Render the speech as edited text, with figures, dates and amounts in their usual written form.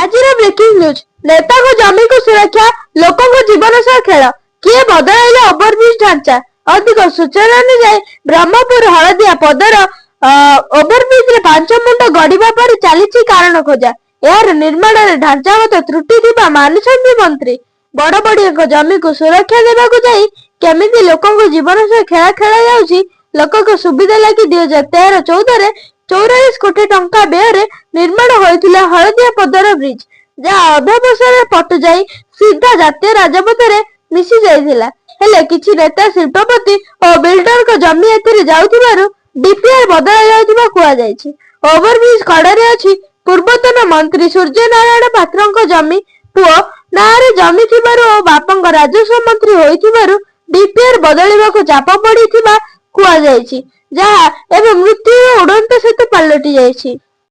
ଆଜିର breaking news, ନେତାଙ୍କ ଜମିକୁ ସୁରକ୍ଷା, ଲୋକଙ୍କ ଜୀବନ ସହ ଖେଳ। କିଏ ବଦଳାଇଲା ଓଭରବ୍ରିଜ ଢାଞ୍ଚା? ଅଧିକ ସୂଚନା ଅନୁଯାୟୀ, ବ୍ରହ୍ମପୁର ହଳଦିଆ ପଦର ଓଭରବ୍ରିଜରେ ପାଞ୍ଚ ମୁଣ୍ଡ ଗଢିବା ପରେ ଚାଲିଛି କାରଣ ଖୋଜା। ଏହାର ନିର୍ମାଣରେ ଢାଞ୍ଚାଗତ ତ୍ରୁଟି ଥିବା ମାନୁଛନ୍ତି ମନ୍ତ୍ରୀ। ବଡ ବଡିଆଙ୍କ ଜମିକୁ ସୁରକ୍ଷା ଦେବାକୁ ଯାଇ କେମିତି ଲୋକଙ୍କ ଜୀବନ ସହ ଖେଳ ଖେଳାଯାଉଛି? ଲୋକଙ୍କ ସୁବିଧା ଲାଗି 2013 14ରେ 44 କୋଟି ଟଙ୍କା ବ୍ୟୟରେ ନିର୍ମାଣ ହୋଇଥିଲା ହଳଦିଆ ପଦର ବ୍ରିଜ, ଯାହା ଅଧା ବର୍ଷରେ ପଟୁ ଯାଇ ସିଧା ଜାତୀୟ ରାଜପଥରେ ମିଶି ଯାଇଥିଲା। ହେଲେ କିଛି ନେତା, ଶିଳ୍ପପତି ଓ ବିଲ୍ଡରଙ୍କ ଜମି ଏଥିରେ ଯାଉଥିବାରୁ ଡିପିଆର ବଦଳା ଯାଉଥିବା କୁହାଯାଇଛି। ଓଭରବ୍ରିଜ କଡରେ ଅଛି ପୂର୍ବତନ ମନ୍ତ୍ରୀ ସୂର୍ଯ୍ୟନାରାୟଣ ପାତ୍ରଙ୍କ ଜମି। ପୁଅ ନାଁରେ ଜମି ଥିବାରୁ ଓ ବାପାଙ୍କ ରାଜସ୍ୱ ମନ୍ତ୍ରୀ ହୋଇଥିବାରୁ ଡିପିଆର ବଦଳିବାକୁ ଚାପ ପଡିଥିବା କୁହାଯାଇଛି, ଯାହା ଏବେ ମୃତ୍ୟୁର ଉଡନ୍ତ ସେତୁ ପାଲଟି ଯାଇଛି।